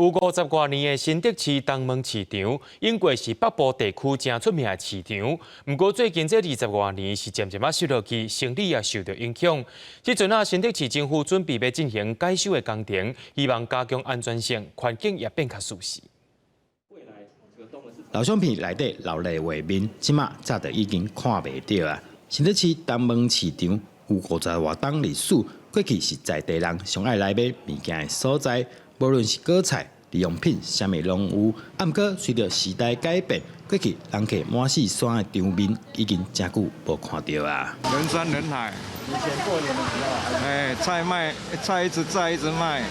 有50外年的新竹市東門市場，永過是北部地區誠出名的市場。毋過最近這20外年是漸漸仔失落去，生理也受著影響。這陣啊，新竹市政府準備欲進行改修的工程，希望加強安全性，環境也變較舒適。老相片內底熱鬧畫面，這馬早就已經看袂著啊！新竹市東門市場有50外冬歷史，過去是在地人上愛來買物件的所在，無論是果菜、日用品，啥物攏有。啊，毋過隨著時代改變，過去人客滿四山的場面已經誠久無看著啊。人山人海。以前過年的時候，哎，菜賣，菜一直在一直賣。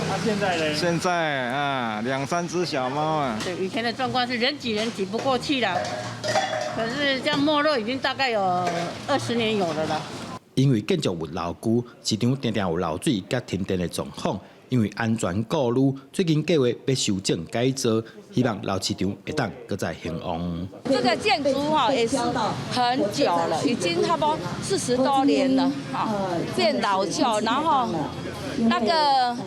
那現在呢？現在啊，兩三隻小貓啊。對，以前的狀況是人擠人擠不過去了，可是這樣沒落已經大概有20年有了啦。因為建築物老舊，市場定定有漏水佮停電的狀況。因為安全顧慮，最近計劃欲修整改造，希望老市場會當閣再興旺。這個建築哈也是很久了，已經差不多40多年了，哈變老舊，然後那個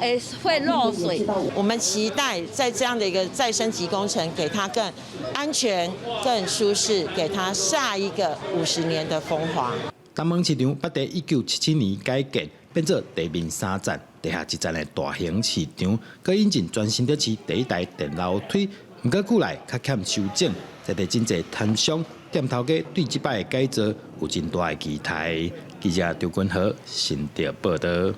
誒會漏水。我們期待在這樣的一個再升級工程，給它更安全、更舒適，給它下一個50年的風華。東門市場捌佇1977年改建，變做地面三層、地下一層的大型市場，閣引進全新竹市第一台電樓梯。毋過久來較欠修整，在地真濟攤商店頭家對這擺的改造有真大的期待。記者張君和新竹報導。